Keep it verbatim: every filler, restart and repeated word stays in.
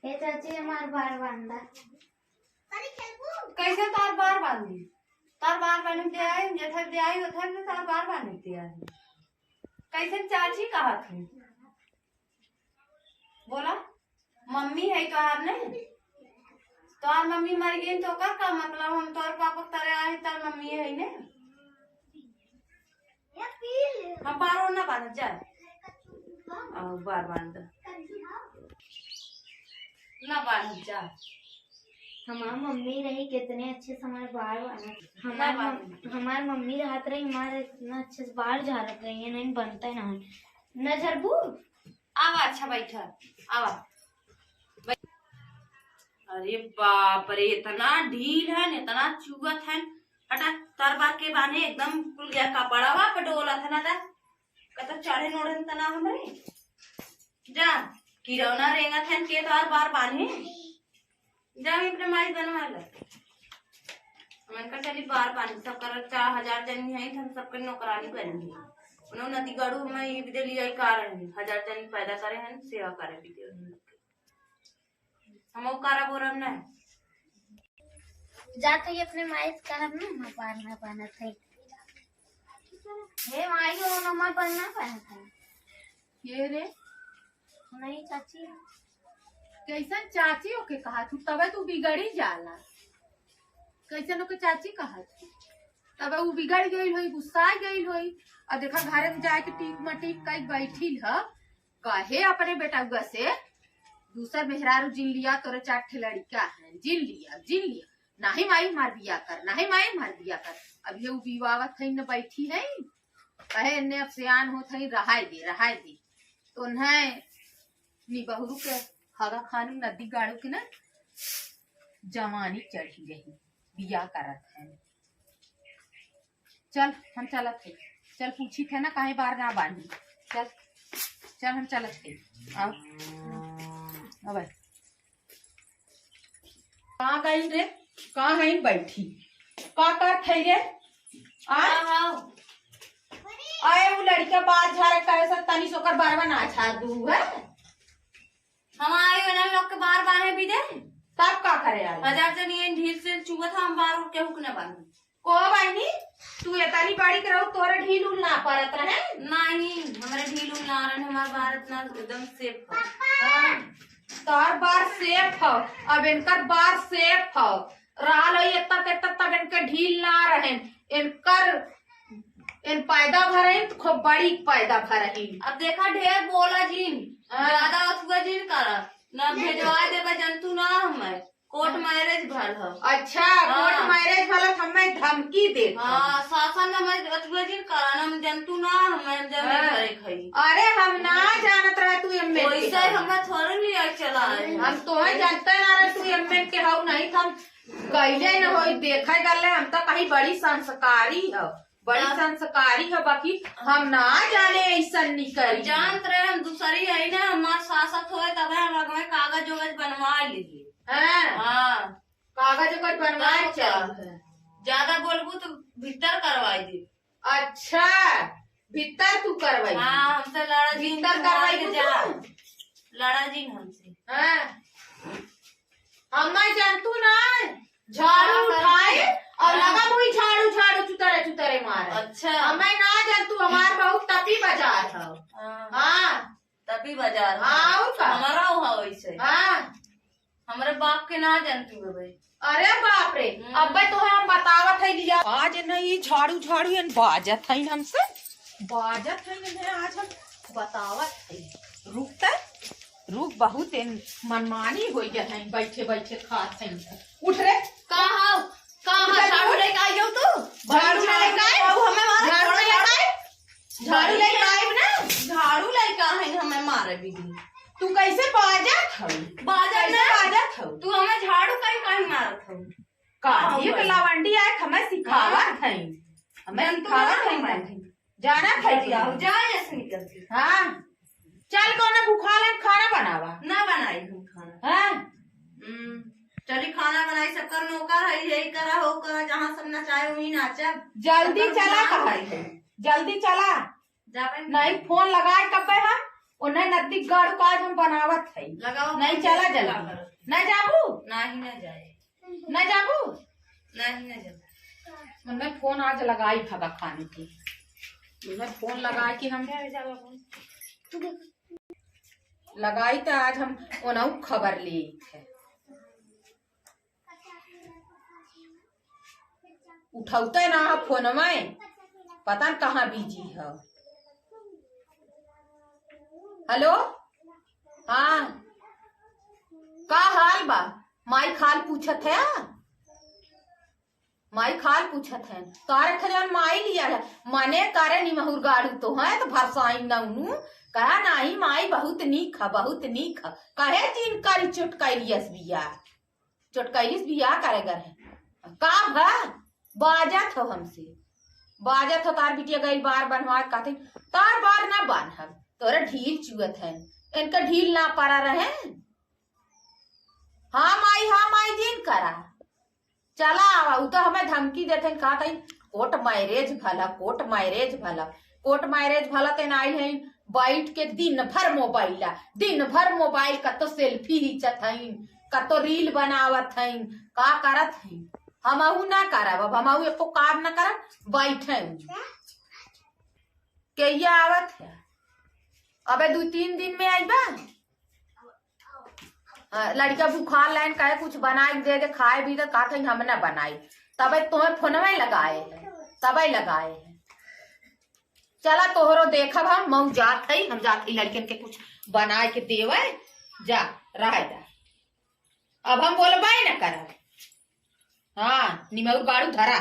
ए चाची, हमार बार बांधा। कैसे तार बार बांधी? तार बार बांधे दे आई, जेठा दे आई, ओठा में तार बार बांधे दे आई। कैसे चाची कहत है? बोला, मम्मी है तोहार नहीं? तोहार मम्मी मर गई तो ओकर का मतलब? हम तोहर पापा के तरे आए, तोहर मम्मी है ने? हम बार ना बांध जा। आओ, बार बांध। ना बांध जा। हमार मम्मी रही, कितने अच्छे से हमारे बार बांधत। हमार ना मम-, बांध। हमार मम्मी रहत रही, हमारे इतना अच्छे से बार झाड़त रही है, नहीं बनता ही ना है। न झरबू? आवा, अच्छा बैठा, आवा। बै-, अरे बाप रे, इतना ढील है, इतना चुअत है। हटा, तार बार के बाने एकदम कुल गया कपड़वा पे डोलत है ना, ता कत चढ़े नोड़न तना हमरे। जा, किरौना रेंगत है के तार बार बाने। जा, हम अपने माई बनवा ले। हमन का चली बार बाने, सब कर चार हजार जनी है, हम सबके नौकरानी बनेंगे। उन्होंने नदी गढ़ू में ये भी दे लिया, कारण है, हजार जनी पैदा करे हैं, सेवा करे भी दे उन लोग के। हम वो करा बोरम ना। जात ही अपने माई से कहब ना, हमार बार ना बनत है। हे माई, वो हमार बार ना बनत है। ये रे? नहीं चाची। कैसन चाची ओके कहा तू, तबे तू बिगड़ी जाला। कैसन ओके चाची कहा तू, तबे उ बिगड़ गई होई, गुस्सा गई होई। और देखा, घरे में जाए के टीक मटीक कई बैठिल ह, कहे अपने बेटउआ से, दूसर मेहरारू जिन लिया, तोरे चार ठे लड़का है, जिन लिया, जिन लिया, नाही माई हमार बिया कर, नाही माई हमार बिया कर। अब ये उ बिवावत है न बैठी है, कहे एन्ने अब सियान होत है, रहाय दे, रहाय दे। तो उन्हें निबहुरू के हगा खानू नदी गाड़ू के ना जवानी चढ़ी रही, बिया करत है। चल, हम चलत है। चल, पूछी थे ना, काहे बार ना बांधी। चल, चल, हम चलत है। आओ। अब कहाँ गई रे? कहाँ है बैठी? का कर थे रे? आ? हाँ, हाँ। आए, वो लड़का बार झारे कहे से तनी सोकर बारवा ना झार दू है। हम आए, इन्हन लोग के बार बांधे भी दे। तब का करे आए? हजार जनी इन ढील से चुआ था, हम बार उठ के हुक न बांधे। को बहिनी, तू एतनी बड़ी के रहू, तोरे ढील उल ना परत रहे? नहीं, हमरे ढील उल ना रहे, हमार बार इतना एकदम safe है। हाँ, तोहर बार safe हो, अब इनकर बार safe हो। रहल होई एतना तेतना, तब इनके ढील ना रहेन। इनकर, इन पैदा भरहिन त खूब बड़ी पैदा भरहिन। अब देखा, ढेर बोला जिन, हाँ। ज्यादा अथुआ जिन करा, ना भेजवा देबा जंतु ना हमें। Court marriage भल ह। अच्छा, हाँ। Court marriage भल ह, हमें धमकी देत ह। हाँ, शासन हमें अथुआ जिन करा, ना हम जंतु ना हमें जमे हाँ। घरे खाई। अरे, हम ना जानत रहे तू एमएन के वैसे हऊ। हमें थोड़े लिया चला है। हम तोहे जानते ना रहे तू एमएन के हऊ, नहीं त हम कइले न होई, देखे गले, हम तो कहीं बड़ी संस्कारी ह, बड़ी हाँ। संस्कारी ह, बाकी हम ना जाने ऐसन नहीं करी। जानत रहे हम दूसरी है ना, हमार सासत होए तब हम अगवे कागज उगज बनवा लीजिए। हाँ। हाँ। कागज उगज बनवाए तब का? चालू है। ज्यादा बोलबू तो भीतर करवाई दे। अच्छा, भीतर तू करवाई? हाँ, हमसे लड़ा जिन भीतर तू करवाई आगे तू? जा। लड़ा जिन हमसे। हाँ। हम नहीं जानतू ना, झाड़ू हाँ, उठाए और हाँ। लगा मुई झाड़ू, झाड़ू चुतरे, चुतरे मारे। अच्छा। हम नहीं ना जानतू, हमार बहुत तपी बाजार है। हाँ। हाँ। तपी बाजार है। हाँ, और का? हमारा वहाँ वैसे। हाँ। हमरे बाप के ना जानती हो भाई। अरे बाप रे, हम्म। अबे तोहे हम बतावत है लिया। आज न ई झाड़ू झाड़ू एन बाजत है हमसे। बाजत है इन्हें आज हम बतावत है। रुक त, रुक, बहुत एन मनमानी होई गए है, बैठे बैठे खात है। उठ रे। का हाउ? का उठ हाउ? रे, झाड़ू उठ। लेके आई हो तू? झाड़ू झाड़ू लेके आई? लेके आओ, हमें मारा झाड़ू थोड़ा लेके झाड़ू। आई? झाड़ू लेके आइब ना। झाड़ू लेके आए हैं, हमें मारे भी दी। तू कैसे बाजत हऊ? बाजत कैसे ना। बाजत हऊ? तू हमें झाड़ू कहीं कहीं मारत हऊ। का हाँ, ये भाई। लवंडी आए, हमें सिखावत हाँ। है। हमें जानत सिखावत है, हमें। मैं। जानत है जा, तू। जा, ऐसे निकल के। हाँ। चल, कौनो भूखा ले खाना बनावा। ना बनाई हम खाना। हाँ। हम्म, चली खाना बनाई, सबकर नौकर है, यही करा, हो करा, जहाँ सब नचाए, वहीं नाचब। जल्दी सबकर चला, बुलाओ। कहा है। जल्दी चला। जाबे। नहीं, फोन लगाए कब्बे हम। ओने नद्दी गाड़ू का आज हम बनावत है। लगाओ, नहीं, चला जल्दी। ना जाबू? नाही, ना जाए। ना जाबू? नाही, ना जाए। मन में फोन आज लगाई भगा खाने की। मन में फोन लगाई कि हम लगाई तो आज हम ओनहु खबर लेइत है। उठौते ना है फोनवे, पता न कहाँ बिजी है। हेलो, हाँ, का हाल बा? माई खाल पूछत है, माई खाल पूछत है। तारे खजान माई लिया है, मने करे निमहुर गाड़ू तो है तो भरसाई नौनू। कहा नाही माई बहुत नीक है, बहुत नीक है। कहे तीन करी चुटकैलियस बिया। चोटकैलिस बियाह करे गर है। का भा? बाजत हो हमसे, बाजत हो। तार बिटिया गइल बार बनवा, कहते तार बार ना बान्हब, तोरे ढील चुअत है। इनका ढील ना पड़ा रहे। हाँ माई, हाँ माई, जिन करा, चला आवा। उ तो हमें धमकी देते हैं, कहते हैं कोर्ट मैरिज भला, कोर्ट मैरिज भला, कोर्ट मैरिज भला। तेन आइल है बैठ के दिन भर मोबाइल, दिन भर मोबाइल, कतो सेल्फी खींचत हईन, कतो रील बनावत हईन, का करत हईन। हमहू ना करब, अब हमहू एको काम ना करब, बैठे हईन। के ये आवत है, अबे दू तीन दिन में आइबा। हाँ, लड़का बुखार लाइन कहे कुछ बनाई दे दे, खाए भी तो कहत हईन हम ना बनाई। तबे तोहे फोनवे लगाए है, तबे लगाए है। चला तोहरो देखब हम, मऊ जात हई, हम जात हई लड़कन के कुछ बनाए के देवे, जा, रहे दा। अब हम बोलबे न करब। हाँ, निमौर गाड़ू धरा।